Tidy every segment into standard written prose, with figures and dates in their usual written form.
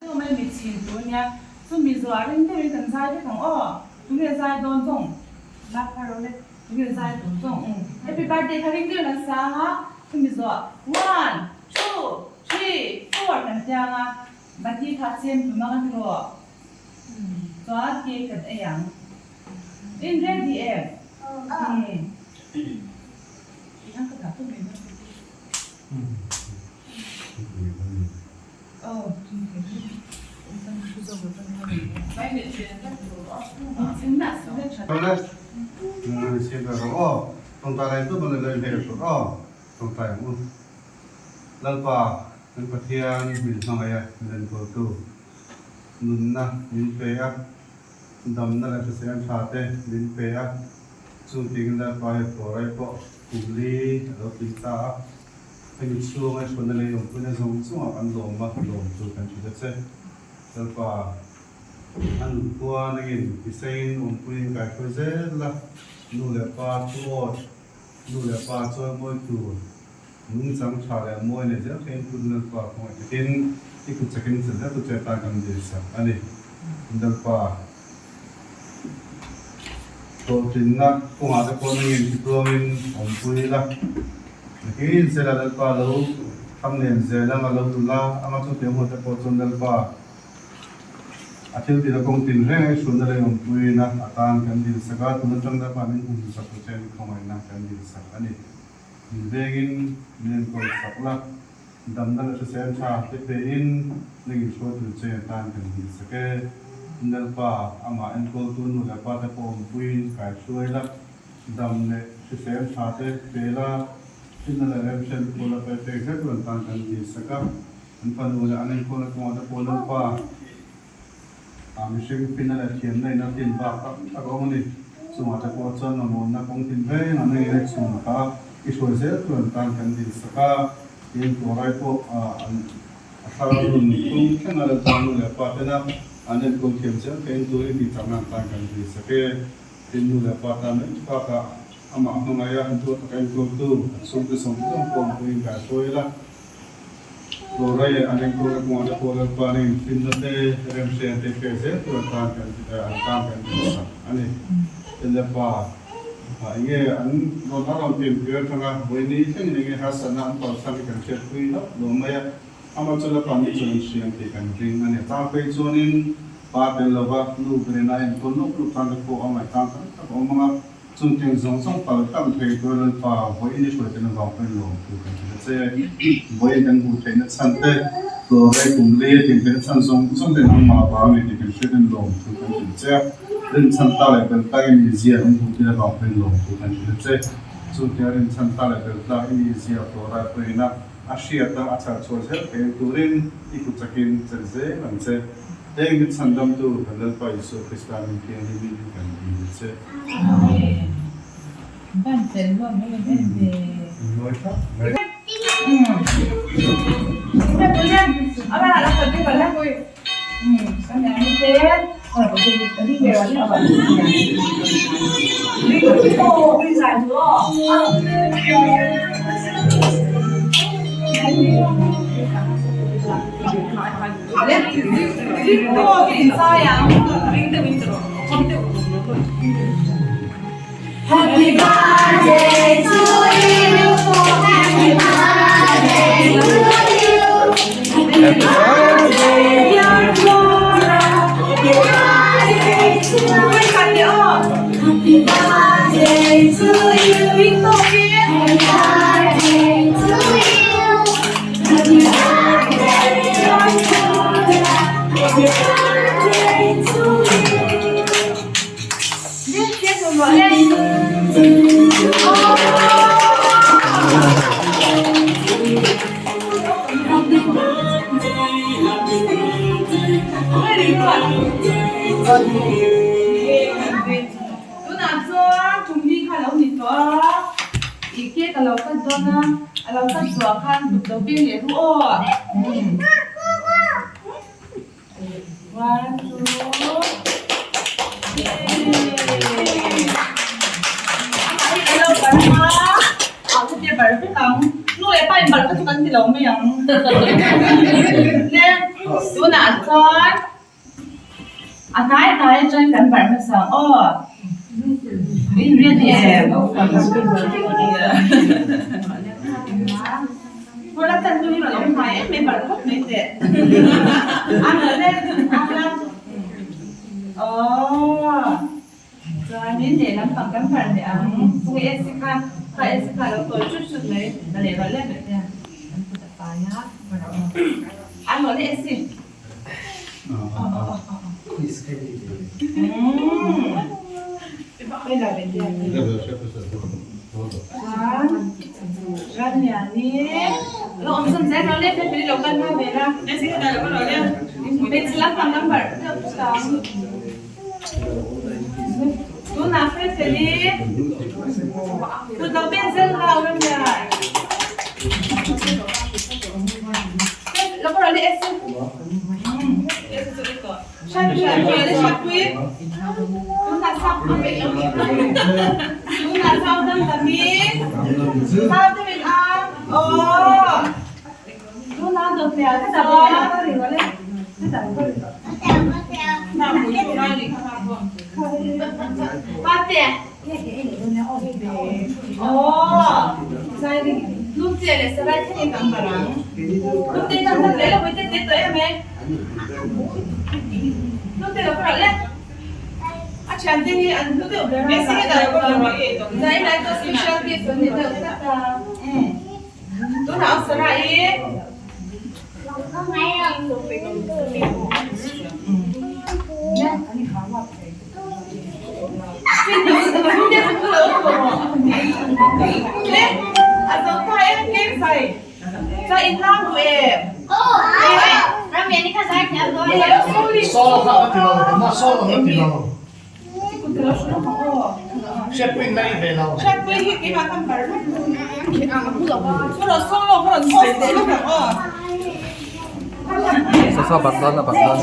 Chu mai mitchhin tur ania, chumi zuah ring deuhin kan zai vek ang aw, tunge zai dawn zawng lak phar rawh le, tunge zai tur zawng um happy birthday kha ring deuhin an sang a, chumi zuah one two three four kan tiang a, bati kha chem tum ang a ti rawh, chuan cake kan ei ang, in ready em? Umm. Lalpa kan Pathian min hmangaih a, min enkawltu nunna min pe a, damna leh hrisel tha te min pe a, chungtin Lalpa hi Tawrai pawh kum li a lo tling ta a. Hemi chhunga i hruaina lei awmpuina zawng zawngah kan lawm a, lawm chu kan hrilh a che. Lalpa, a nunkhua nangin tiseiin awmpuiin kaihruai zel la, nu leh pa thu awt, nu leh pa chawi mawi tur, nungchang tha leh mawi nei zel theiin Put Lalpa khawngaih takin i kut chakin chelh zel tu che tan kan dilsak a ni. Lalpa, hlawhtlinna kawngah te pawh nangin titluangin awmpui la. Nakin sela Lalpa lo tham nen zel anga lo nula anga chu te hmuh te pawh chuan Lalpa a thil tihna kawng tin reng a i hruaina lei awmpuina atan kan dilsak a, tun atang Lalpa min humsak tu chen khawngaihna kan dilsak a ni. Min vengin min enkawl sak la, damna leh hrisel tha te pein nang inhruaitu che atan kan dilsak e. Lalpa amah enkawltu nu leh pa te pawh awmpuiin kaihruai la. Dam leh hrisel tha te pe la, hrinna leh remhriat te pawh la pe pek zet an tan kan ti sak a. An fanu leh an enkawlna kawngah te pawh Lalpa ah mihring finna leh thiamna in a tin bak tak tak a awm a ni. Chungah te pawh chuan mamawhna kawng tin reng an nei leh chhung kha i hruai zel tur an tan kan dil sak a. Tin, Tuarai pawh an a thlarau nun tung thleng a Lalpa nu leh pa tena an enkawl thiam zel theih turin tihchakna an tan kan dil sak e. Tin, nu leh pa tan mai bakah amah hmangaih a, duat taka enkawltu an chhungte sawm zawng pawh an puiin kai hruai ila. Tlawrai leh an enkawlna kawngah te pawh Lalpa nen infinna te, remhrian te pek zel tur an tan kan an tan kan tihsak a ni. Tin, Lalpa, eng nge an rawn a rawn pianpui atanga vawiini thlengin eng nge harsatna an palthlak hi kan hriatpui hlauh lo mai a. Amah chu Lalpa ni chuan an hriam tih kan ring a ni. Tang phei chuanin pa tel lova nu berin a enkawl nawk nawk tan te pawh a ngaihtan tam tak a awm ang a, chung tiang zawng zawng pal tam thei tur Lalpa vawiin i hruai tel avang pawhin lawm thu kan hrilh a che. Vawiin kan hmuh theihna chhan te, tlawrei kum li a tin theihna chhan zawng zawng te nangmah avang a ni tih kan hriatin lawm thu kan hrilh che a. Rinchhan ta leh bel takin mizia kan hmuh tir avang pawhin lawm thu kan hrilh a che. Chung tia rinchhan ta leh bel tlak i mizia tlawrai pawhin a. A hriat a, a chhar chhuah zel theih turin i kut chakin chelh zel ang che. Heng min chhandamtu kan Lalpa Isua Krista min thianghlimin kan dil che. Amen. Ban fel hlawm em em ve. Mawi tak mai. Happy birthday to you. Happy birthday to you. Happy birthday, dear Flora. Happy birthday to you. Happy birthday to you. Happy birthday to you. Happy birthday, dear Flora. Happy birthday to you. Tunah chuan kum hi kha lo ni tawh a, i cake a lo cut dawn a, a lo cut zuah khan kut lo beng leh ru aw. One, two, three. A lo bar a, a u te bar vek ang. Nu leh pa in bar kha chu kan ti lo mai ang. Le, tunah chuan a hnai hnai atangin kan bar hmasa ang aw. In ready em? Kawla chan chu hi rawn awm hnai em mai bar khawp mai teh. A rawn le a la aww chuanin lehlam pang kan bar leh ang khawnge AC kha kha AC kha a lo tawi chut chut mai a leh rawn leh mai te an kut a fai a a rawn le AC Sasa bagdan a bagdan.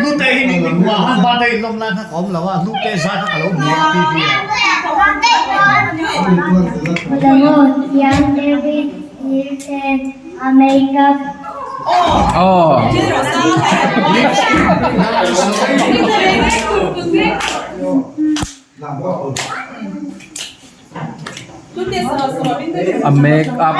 Nute hi ni min hua han birthday in lawm lai kha ka awm lo a, nute zai kha ka lo hmu a TV ah. A make up.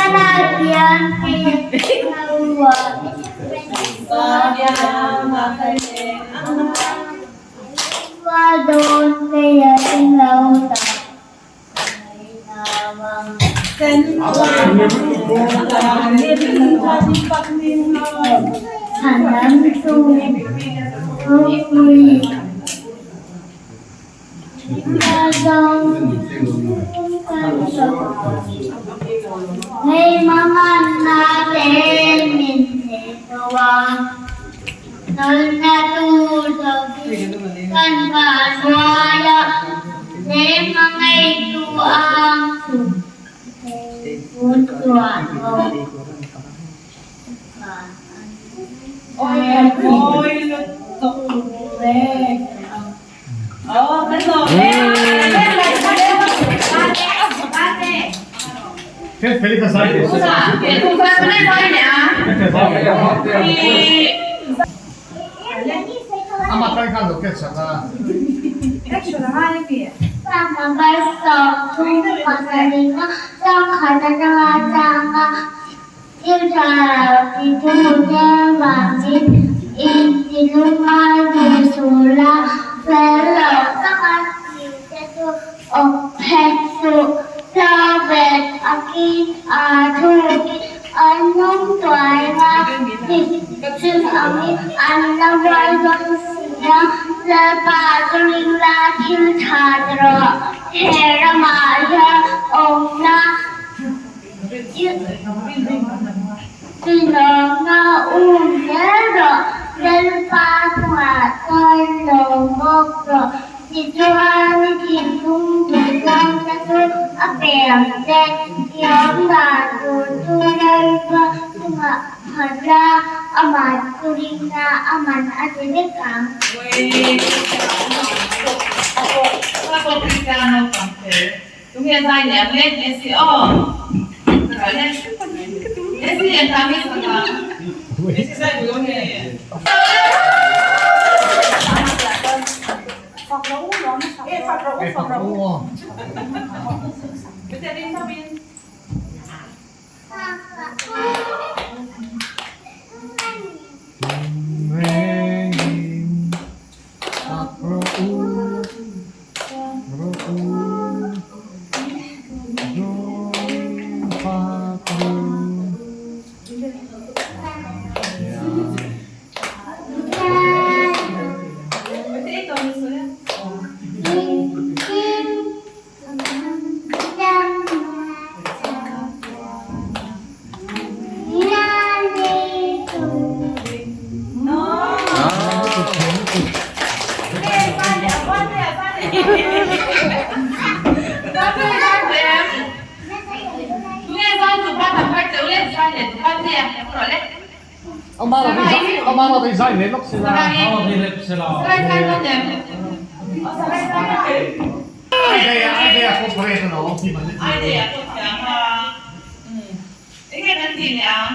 Enge kan tih leh ang?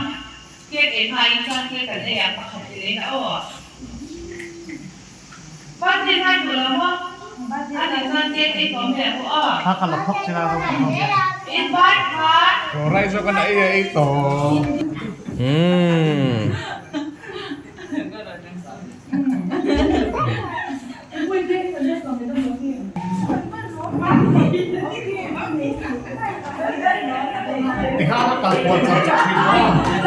Cake ei hma in chuan cake kan ei ang pakhat i lei na aw. Birthday zai duh lo maw? A nih chuan cake ei tawm leh ang u aw. Kha ka la phawk chila rawh kan awm hian. In birth kha. Rawrai zawk an ei a ei tawh. Umm. Tikha ka kal kual char char thin maw?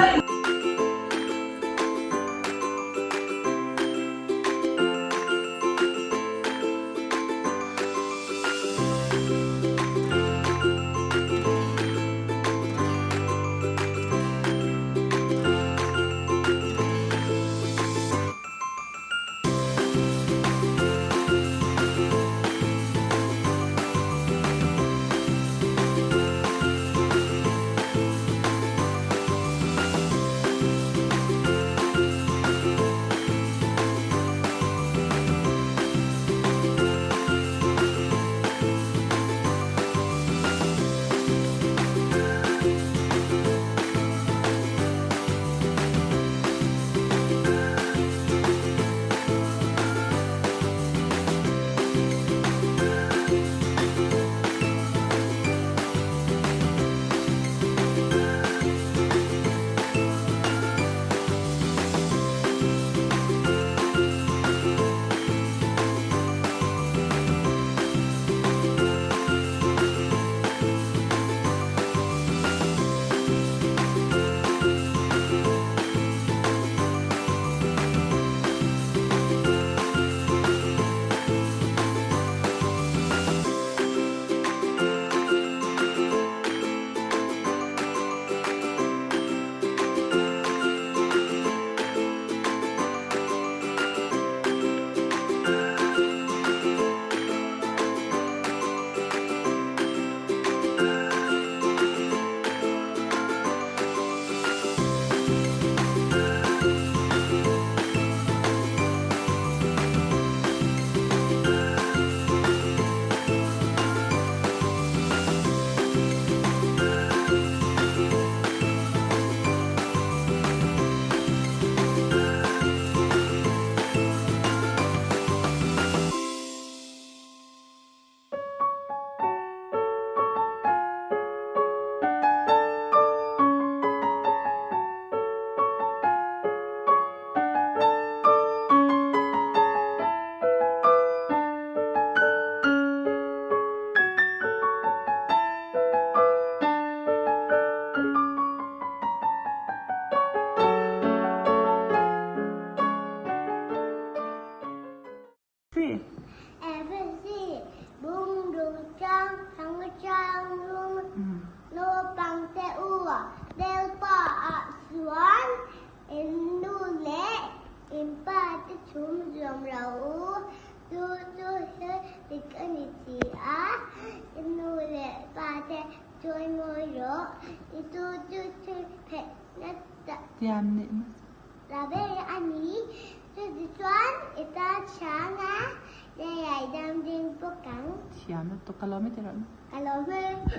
Thiam lutuk ka lawm e ti rawh. Ka lawm e.